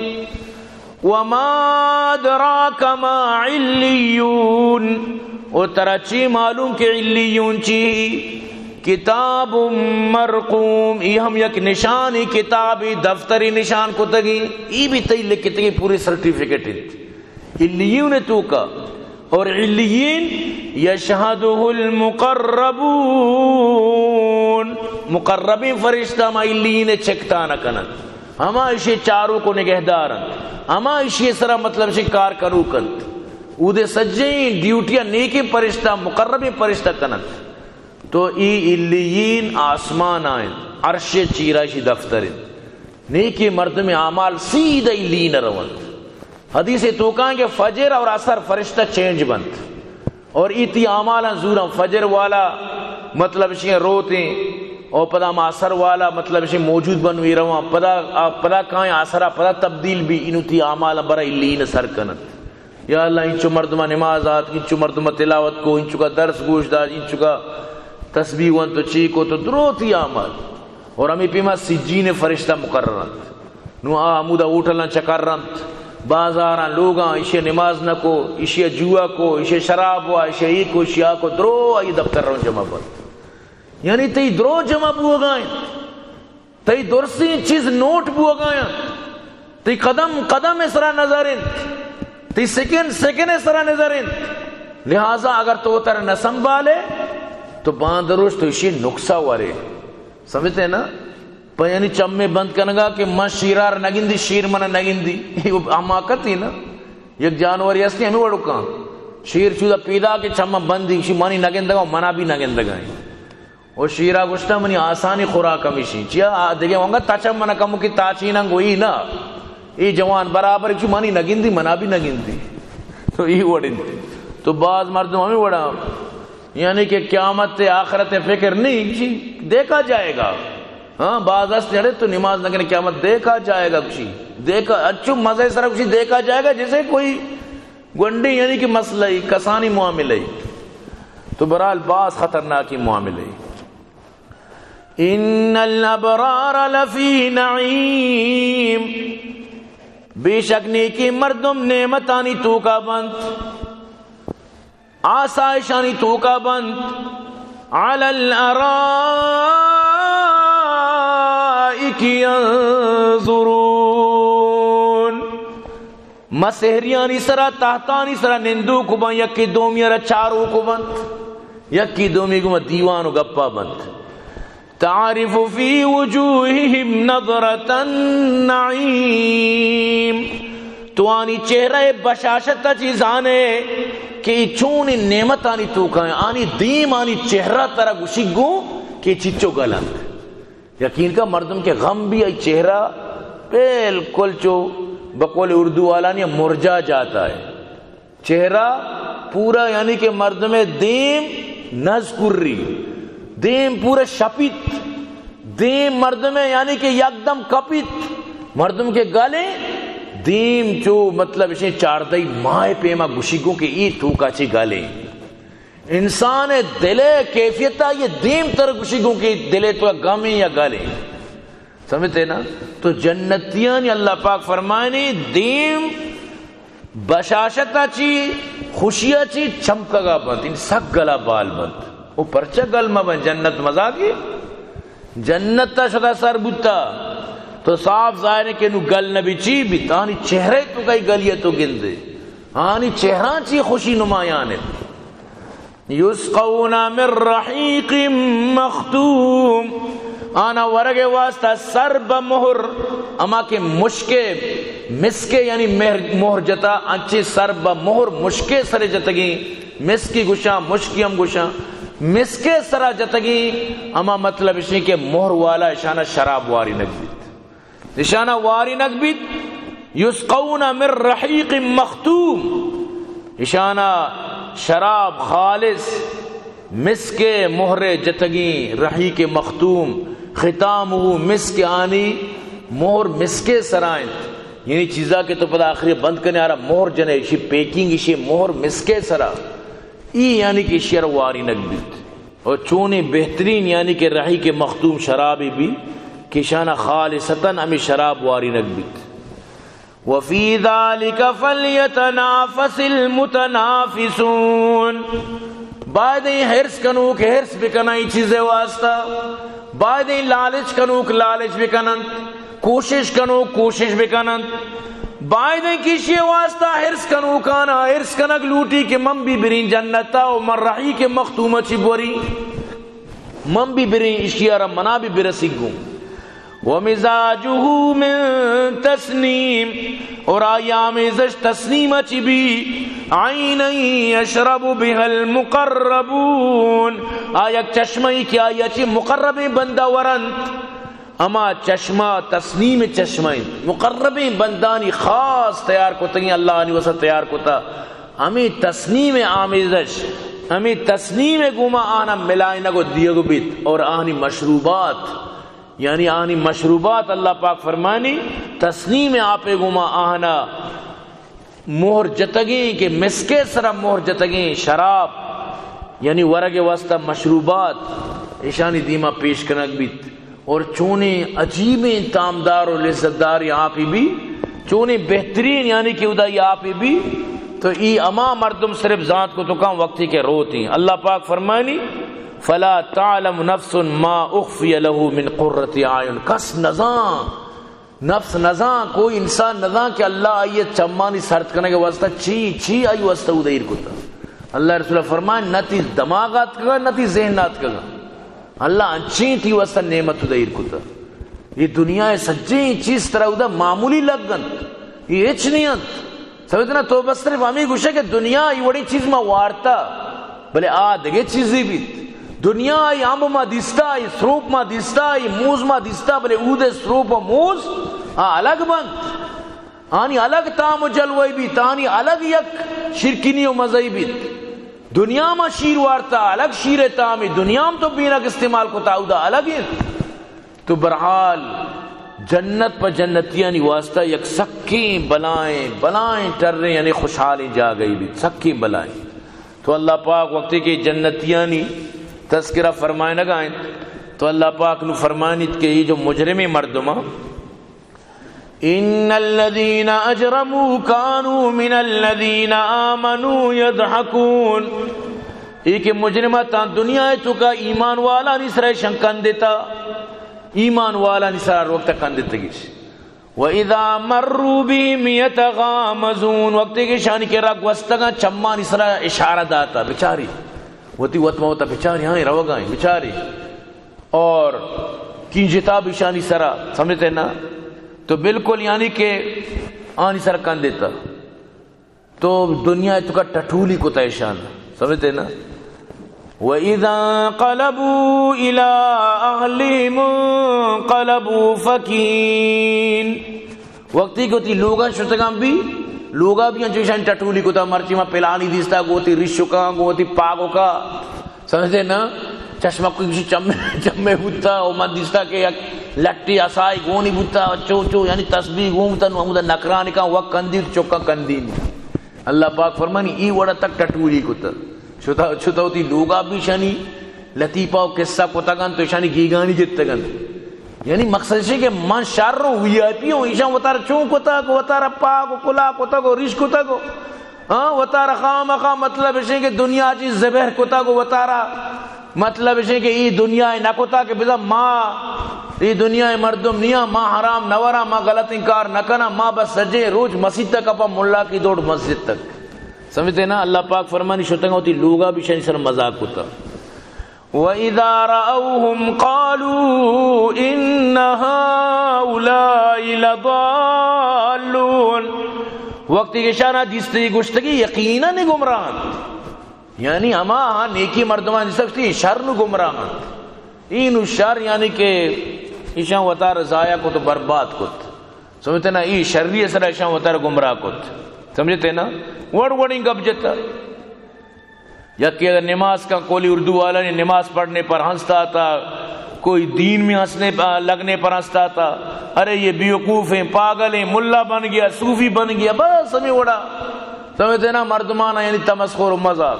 وما ادراک ما علیون۔ و ترا چی معلوم کہ علیون چی؟ کتاب مرقوم، ای ہم یک نشانی کتابی، دفتری نشان کتگی، ای بھی تئی لکھتگی پوری سرٹیفکیٹ انت۔ علیون توکا۔ اور علیین یشہدہ المقربون، مقربیں فرشتہ ہما علیین چکتان کننت، ہما اشی چاروک و نگہدار انت، ہما اشی سرا مطلب اشی کار کنوک انت۔ اودے سجیں ڈیوٹیاں نیکیں فرشتہ، مقربیں فرشتہ کننت۔ تو ای علیین آسمان آئیں، عرش چیرا اشی دفتر انت۔ نیکیں مردم اعمال سیدھا علیین رونت۔ حدیث توکاں کہ فجر اور عصر فرشتہ چینج بنت۔ اور ای تی اعمالاں زوراں، فجر والا مطلب شی روتیں، اور پدا ہما عصر والا مطلب شی موجود بن وی رواں، پدا، پدا کائیں عصرا پدا تبدیل بی، انو تی اعمالاں برا علیین سر کنت۔ یا اللہ، انچو مردمہ نماز آت، انچو مردمہ تلاوت کو، انچکا درس گوش داشت، انچکا تسبیح ونت و چی کو، تو دروتی اعمال۔ اور ہمیں پیما سجین فرشتہ مقرر انت۔ نو آ ہمودا ہوٹلاں چکر انت، بازاراں، لوگاں، ایشی نماز نہ کو، ایشی جوا کو، ایشی شراب وا، ایشی ای کو، ایشی آ کو، درو آئی دفتر رو جمع بنت۔ یعنی تئی درو جمع بوگا انت۔ تئی درسیں چیز نوٹ بوگا انت، تئی قدم قدم ء سرا نظر انت، تئی سیکنڈ سیکنڈ ء سرا نظر انت۔ لہذا اگر تو وتر نہ سنبھالے تو باندروش تو اشی نقصہ ورے۔ سمجھتے نا؟ پہ یعنی چمے بند کنگا کہ من شیرار نگندی، شیر من نگندی۔ یہ حماقت ہی نا۔ یک جانوری ہستی ہمیں وڑکاں۔ شیر چودا پیدا کہ چمہ بندی، اشی منی نگندگا، منا بھی نگندگا۔ و شیرا گوشتا، منی آسانی خوراک ہمیشی۔ چیا؟ آ دگہ وانگا تچا من کمو کہ تاچیناں گوئی نا۔ ای جوان برابر چو منی نگندی، منا بھی نگندی۔ تو ای وڑ انت۔ تو باز مردم ہمیں وڑا، یعنی کہ قیامت آخرت فکر نہیں، جی دیکھا جائے گا۔ ہاں، باز است جڑے تو نماز نہ کرے، قیامت دیکھا جائے گا، کچھ دیکھا، اچھو مزے سرا کچھ دیکھا جائے گا، جیسے کوئی گونڈیں یعنی کہ مسئلہ ای، کسانی معاملہ ای۔ تو برحال باز خطرناکی معاملہ ای۔ ان الابرار لفی نعیم، بے شک نیکی مردم نعمتانی توکا بنت، آسائشانی توکا بنت۔ علی الارائک ینظرون، مسہریانی سرا، تحتانی سرا نندوک بنت، یکی دومی را چاروک بنت، یکی دومی گوما دیوان و گپا بنت۔ تعرف فی وجوہہم نضرۃ النعیم، تو آنی چہرہ بشاشت چی زانے کہ ای چونیں نعمتانی توکا انت، آنی دیم، آنی چہرہ ترا گوشی گوں کہ چچو گل انت۔ یقین کا مردم کہ غم بھی آئی چہرہ بالکل چو بقول اردو والانی مرجھا جاتا ہے۔ چہرہ پورا یعنی کہ مردم دیم نز کری، دیم پورا شپیت، دیم مردم یعنی کہ یکدم کپیت، مردم کہ گلیں دیم چو مطلب اشیں چاردہی ماہ پیما گوشی گوں کہ ای توکا چی گلیں۔ انسان ء دل ء کیفیت ء یہ دیم تر گوشی گوں کہ دل ء تو غم یا گل ہے۔ سمجھتے نا؟ تو جنتیانی اللہ پاک فرمائنی دیم بشاشت ء چی، خوشی ء چی چمکگا بنت، ان سک گلا بال بنت۔ او پرچہ گل مہ بن، جنت مزاقی؟ جنت ء شدا سر بوتا تو صاف ظاہر ہے کہ نو گل نبی چی بیت، آنی چہرہ تو کئی گلی تو گندے، آنی چہرہ چی خوشی نمایان ہے۔ یسقون من رحیق مختوم، آنا ورگ واسطہ سر بہ مہر، اما کہ مشکے مسکے یعنی مہر، مہر جتا، انچے سر بہ مہر مشکے سر جتگیں، مسکی گشاں، مشکی ہم گشاں، مسکے سرا جتگیں، اما مطلب اشیں کہ مہر والا اشانا شراب واری نگ بیت۔ اشانا وارینگ بیت، یسقون من رحیق مختوم، اشانا شراب خالص مسک مہر جتگیں، رحیق مختوم، ختامہ مسک، آنی مہر مسک سرا انت۔ یعنی چیزا کہ تو پدا آخری بند کنے آرا مہر جنے، اشی پیکنگ، اشی مہر مسک سرا، ای یعنی کہ اشی آرا وارینگ بیت۔ و چونیں بہترین یعنی کہ رحیق مختوم شرابے بی کہ اشانا خالصتاً ہمے شراب وارینگ بیت۔ وفی ذلک فلیتنافس المتنافسون۔ بایدیں حرص کنوک حرص بکناں ای چیزے واسطہ، بایدیں لالچ کنوک لالچ بکننت۔ کوشش کنوک کوشش بکننت۔ بایدیں کہ اشی واسطہ حرص کنوکانا حرص کنگ لوٹی کہ من بھی برین جنتا و من رحیق مختوم چی بوری، من بھی برین اشی را منا بھی برسی گوں۔ ومزاجه من تسنیم، اور آئی آمیزش تسنیم چی بی، عینا یشرب بها المقربون، آ یک چشمہ ای کہ آئی چی مقربیں بندہ ورنت۔ ہما چشمہ تسنیم چشمہ انت، مقربیں بندانی خاص تیار کتگیں، اللہ آنی واسطہ تیار کتا۔ ہمیں تسنیم آمیزش، ہمیں تسنیم گوما آنا ملائنگ و دیگ بیت اور آنی مشروبات، یعنی آنی مشروبات اللہ پاک فرمانی تسنیم آپے گوما آنا مہر جتگیں، کہ مسکے سرا مہر جتگیں شراب، یعنی ورگ واسطہ مشروبات، ایشانی دیما پیش کنگ بیت۔ اور چونیں عجیبیں تامدار و لذت دار آپی بی، چونیں بہترین، یعنی کہ ادا آپی بی، تو ای اما مردم صرف زانت کو تو کم وقتی کے روتی۔ اللہ پاک فرمانی، فلا تعلم نفس ما اخفی له من قرۃ اعین، کس نزان، نفس نزان، کوئی انسان نزان کہ اللہ آئی چمانی سرد کنگ واسطہ چی، چی آئی واسطہ ادا ایر کتا۔ اللہ رسول فرمائے، نہ تی دماغ آتکگا، نہ تی ذہن آتکگا۔ اللہ انچیں تی واسطہ نعمت ادا ایر کتا۔ یہ دنیا سجیں چیز ترا ادا معمولی لگ انت، یہ ہچ نہیں انت۔ سمجھتے نا؟ تو بس صرف ہمیں گوشے کہ دنیا یہ وڑی چیز ما وارتا، بلے آ دگہ چیزی بیت۔ دنیا ای امب ما دیستا، ای سروپ ما دیستا، ای موز ما دیستا، بلے اود سروپ و موز آ الگ بنت۔ آنی الگ تام و جلوہ بیت، آنی الگ یک شیرکنی و مزہ بیت۔ دنیا ما شیر وارتا، الگ شیر تامی، دنیا ہم تو بینک استعمال کتا، اودا الگ انت۔ تو برحال جنت پہ جنتیانی واسطہ یک سکیں بلائیں، بلائیں ٹریں، یعنی خوشحالیں جاگہی بیت، سکیں بلائیں۔ تو اللہ پاک وقتی کہ جنتیانی تذکرہ فرمائنگا انت، تو اللہ پاک نو فرمانیت کہ یہ جو مجرمیں مردماں، ان الذين اجرموا كانوا من الذين آمنوا يضحكون۔ اے کہ مجرمہ تاں دنیا توکا ایمان والانی سرا شنکن دیتا، ایمان والانی سرا روک تکن دیتگیش۔ واذا مروا بهم يتغامزون، وقتی کہ شانی کرا گوستگاں چمانی سرا اشارہ داتا، بچاری وتی وت ما وتا بچاری، ہاں روگائیں بچاری۔ اور کینجتا بھی شانی سرا، سمجھتے نا؟ تو بالکل یعنی کہ آنی سر کندیتا۔ تو دنیا توکا ٹٹولی کتا ایشان، سمجھتے نا؟ وَإِذَا انْقَلَبُوا إِلَىٰ أَهْلِهِمُ انْقَلَبُوا فَكِهِينَ۔ وقتی کہ وتی لوگاں شتگاں بھی، لوگا بھی انچو ایشان ٹٹولی کتا، مرچی ما پلانی دیستا، گو وتی ریشکاں، گو وتی پاگوکا، سمجھتے نا؟ چشمہ کوئی کسی چمے، چمے بوتا، او من دیستا کہ یک لٹی عصای گونی بوتا، چو چو، یعنی تسبیح گون بوتا، نو ہمودا نکرانی کاں وک کندی، چکا کندی۔ اللہ پاک فرمانی، ای وڑا تک ٹٹولی کتا۔ شتا، شتا وتی لوگا بھی شانی لطیفہ و قصہ کتگن تو شانی گیگانی جتگن۔ یعنی مقصد شے کہ من شر و وی آئی پی ہوں، ایشان وتارا چون کتا کو، وتارا پاک و کلا کتا کو، ریش کتا کو۔ ہاں، وتارا خامخا مطلب اشیں کہ دنیا چی زبہر کتا کو، وتارا مطلب اشیں کہ ای دنیا نہ کتا کہ بزا ما ای دنیا مردم نیاں، ما حرام نہ وراں، ما غلطیں کار نہ کناں، ما بس سجیں روچ مسیت کپاں، ملا کی دوڑ مسجد تک۔ سمجھتے نا؟ اللہ پاک فرمانی شتگا وتی لوگا بھی شانی سر مذاق کتا۔ وَإِذَا رَأَوْهُمْ قَالُوا إِنَّ هَٰؤُلَاءِ لَضَالُّونَ۔ وقتی کہ شانا دیستی گوشتگی یقیناً گمراہ انت۔ یعنی ہما ہاں نیکی مردمان دیستی شر نو گمراہ انت۔ ای نو شر یعنی کہ ایشان وتار ضائع کت و برباد کت۔ سمجھتے نا؟ ای شری سر ایشان وتار گمراہ کت۔ سمجھتے نا؟ وڑ وڑیں گپ جتا۔ یکی اگر نماز کا، کولی اردو والا نے نماز پڑھنے پر ہنستا تھا، کوئی دین میں ہنسنے، آ، لگنے پر ہنستا تھا، ارے یہ بیوقوف ہیں، پاگل ہیں، ملا بن گیا، صوفی بن گیا، بس ہمیں وڑا۔ سمجھتے نا؟ مردمانا یعنی تمسخر و مذاق،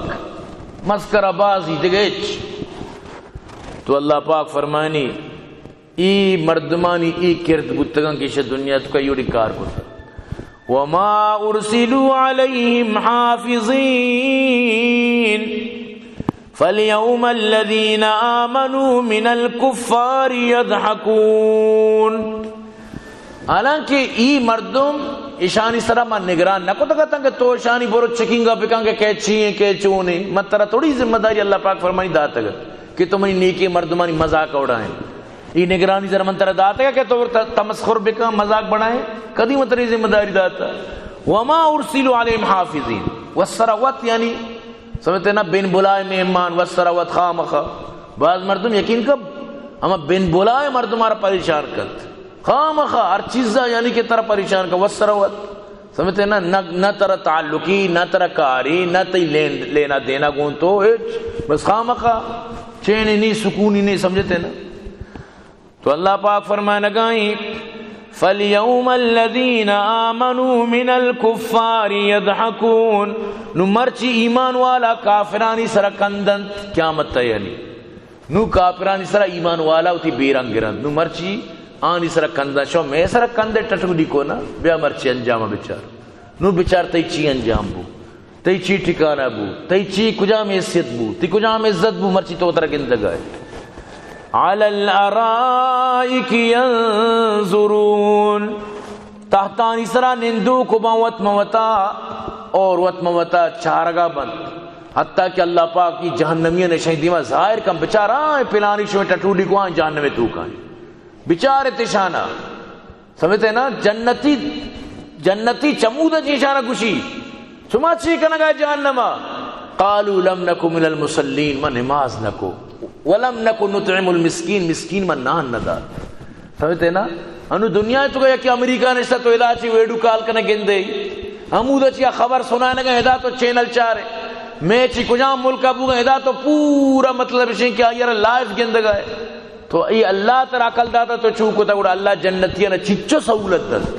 مسخرہ بازی، دگہ ہچ۔ تو اللہ پاک فرمانی، ای مردمانی ای کرد بوتگاں کہ ایشاں دنیا توکا ای وڑیں کار کتا۔ وما ارسلوا علیہم حافظین فالیوم الذین آمنوا من الکفار یضحکون۔ حالانکہ ای مردم ایشانی سرا ما نگران نہ کتگ اتاں کہ تو ایشانی برو چیکنگ بکن کہ کئے چی ہیں، کئے چون ہیں۔ من ترا تھوڑی ذمہ داری، اللہ پاک فرمانی، داتگ کہ تو منی نیکیں مردمانی مذاق اڑائیں۔ ای نگرانی سرا من ترا داتگ کہ تو ت-، تمسخر بکن، مذاق بنائیں۔ کدی من ترا ذمہ داری داتا؟ وما ارسلوا علیہم حافظین۔ وسرا وت یعنی سمجھتے نا، بن بلائے مہمان، وسرا وت خامخا۔ بعض مردم یقین کب ہما بن بلائے مردم آرا پریشان کنت۔ خامخا ہر چیزا یعنی کہ ترا پریشان کن، وسرا وت۔ سمجھتے نا؟ نہ، نہ ترا تعلقی، نہ ترا کاری، نہ تئی لین، لینا دینا گون تو ہچ۔ بس خامخا چینی نی، سکونی نی، سمجھتے نا؟ تو اللہ پاک فرمائنگائیں، فَالْيَوْمَ الَّذِينَ آمَنُوا مِنَ الْكُفَّارِ يَضْحَكُونَ۔ نو مرچی ایمان والا کافرانی سرا کندنت قیامت ءَ، یعنی نو کافرانی سرا ایمان والا وتی بیران گرنت۔ نو مرچی آنی سرا کندنت، شو مئے سرا کندے ٹٹولی کو نا، بیا مرچی انجام بچار۔ نو بچار تئی چی انجام بو، تئی چی ٹھکانہ بو، تئی چی کجام حیثیت بو، تئی کجام عزت بو، مرچی تو ترا گندگا ئے۔ عَلَى الْأَرَائِكِ يَنْظُرُونَ۔ تختانی سرا نندوک باں وت مہ وتا، اور وت مہ وتا چارگا بنت۔ حتیٰ کہ اللہ پاک ای جہنمیاں اشانی دیما ظاہر کن، بچار آں پلانی شمے ٹٹولی کو آں جہنم توکا ایں۔ بچار ات اشانا۔ سمجھتے نا؟ جنتی، جنتی چمودا چی اشانا گشی، شما چی کنگا جہنما؟ قَالُوا لَمْ نَكُ مِنَ الْمُصَلِّينَ، ما نماز نکو۔ وَلَمْ نَكُ نُطْعِمُ الْمِسْكِينَ، مسکین ما نان ندات۔ سمجھتے نا؟ انو دنیا توکا یکی امریکہ نشتا تو ادا چی ویڈیو کال کنے گندے، ہمودا چی خبر سنائنگا، ادا تو چینل چارے، مئے چی کجام ملکا بوگا، ادا تو پورا مطلب اشیں کہ آئی را لائیو گندگا ئے۔ تو ای اللہ ترا عقل داتا تو چو کتا، گڑا اللہ جنتیانا چچو سہولت دنت۔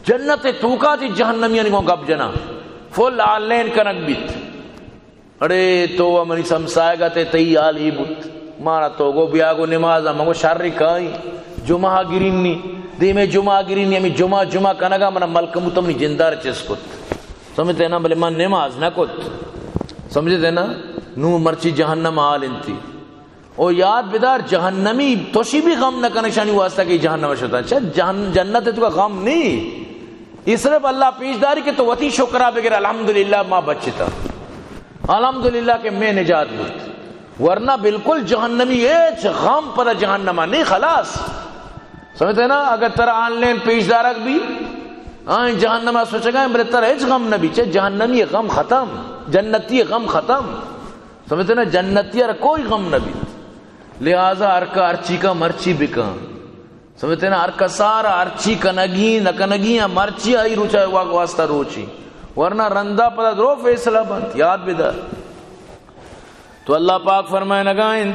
جنت توکا چی جہنمیانی گوں گپ جنا، فل آن لائن کنگ بیت۔ اڑے تو و منی سمسائگا تے تئی حال ای بوت۔ مارا تو گو بیا گو نماز، من گو شر کائیں، جمعہ گرینی، دیمے جمعہ گرینی، ہمیں جمعہ، جمعہ کنگا منا ملکموت منی جندار چست کت۔ سمجھتے نا؟ بلے من نماز نہ کت۔ سمجھتے نا؟ نو مرچی جہنم حال انتی۔ او یاد بدار، جہنمی توشی بھی غم نہ کنے شانی واسطہ کہ جہنم شتا۔ چہ جہن-، جنت توکا غم نہیں۔ یہ صرف اللہ پیش داری کہ تو وتی شکرا بگر، الحمدللہ ما بچتا۔ الحمدللہ کہ میں نجات بوت۔ ورنہ بالکل جہنمی ہیچ غم پدا جہنما نہیں، خلاص۔ سمجھتے نا؟ اگر ترا آن لائن پیش دارگ بھی، آئیں جہنما سوچگا ہیں، بلے ترا ہیچ غم نہ بھی۔ چہ جہنمی غم ختم، جنتی غم ختم۔ سمجھتے نا؟ جنتی ار کوئی غم نہ بیت۔ لہذا ہر کا ہرچی کا مرچی بکن۔ سمجھتے نا؟ ہر کسار ہرچی کنگی نہ کنگی یا مرچی آئی روچا وا-، واسطہ روچی۔ ورنہ رندا پدا درو فیصلہ بنت۔ یاد بدار۔ تو اللہ پاک فرمائنگا انت،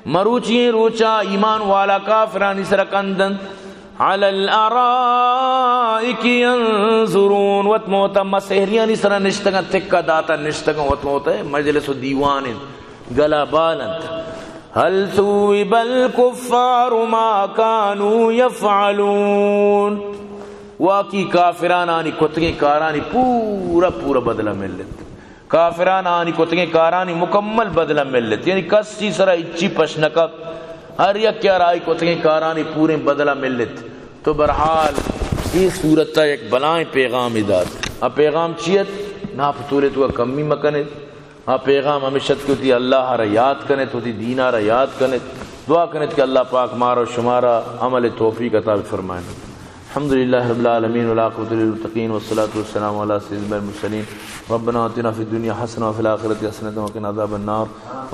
مروچی روچا ایمان والا کافرانی سرا کندنت۔ علی الارائک ینظرون، وت موتا مسہریانی سرا نشتگاں، تکا داتا نشتگاں، وت موتا مجلس و دیوان انت، گلا بال انت۔ هل ثوب الكفار ما كانوا يفعلون، واقعی کافرانانی کتگیں کارانی پورا پورا بدلہ ملت۔ کافران آنی کتگیں کارانی مکمل بدلہ ملت، یعنی کسی سرا ہچی پش نہ کپت، ہر یک یار آئی کتگیں کارانی پوریں بدلہ ملت۔ تو بہرحال، اے سورت ء یک بلائیں پیغامے دات۔ آ پیغام چی ات؟ ناپ تولے تو کمی مکنت۔ آ پیغام ہمیش ات کہ وتی اللہ ء را یاد کنت، وتی دین ء را یاد کنت، دعا کنت کہ اللہ پاک مارا و شمارا عمل توفیق عطا بفرمائنت۔ الحمد لله رب العالمين، والعاقبة للمتقين، والصلاة والسلام على سيد المرسلين. ربنا آتنا في الدنيا حسنة وفي الآخرة حسنة وقنا عذاب النار،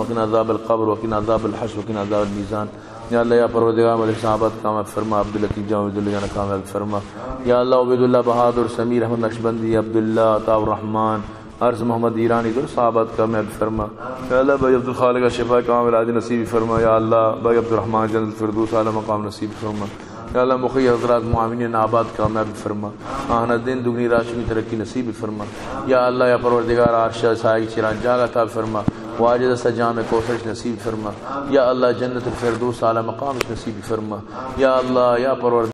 وقنا عذاب القبر، وقنا عذاب الحشر، وقنا عذاب الميزان. یا اللہ، یا پروردگار، ملک صاحبات کامیاب فرما، عبداللطیف جان، عبداللہ جان کامیاب فرما۔ یا اللہ، عبیداللہ بہادر، سمیر احمد نقشبندی، عبداللہ، عطا الرحمن، عرض محمد ایرانی، در صاحبات کامیاب فرما۔ یا اللہ، بھائی عبدالخالق شفا کامل عاجل نصیب فرما۔ یا اللہ، بھائی عبدالرحمن جنت الفردوس اعلی مقام نصیب فرما۔ یا اللہ، مخی حضرات معاونین آباد کامیاب فرما۔ آہنا دین دگنی راشمی ترقی نصیب فرما۔ یا اللہ، یا پروردگار، عرش سائے چیران جاگہ عطا فرما۔ واجد است جام کوثرش نصیب فرما۔ یا اللہ، جنت الفردوس اعلی مقامش نصیب فرما۔ یا اللہ، یا پروردگار،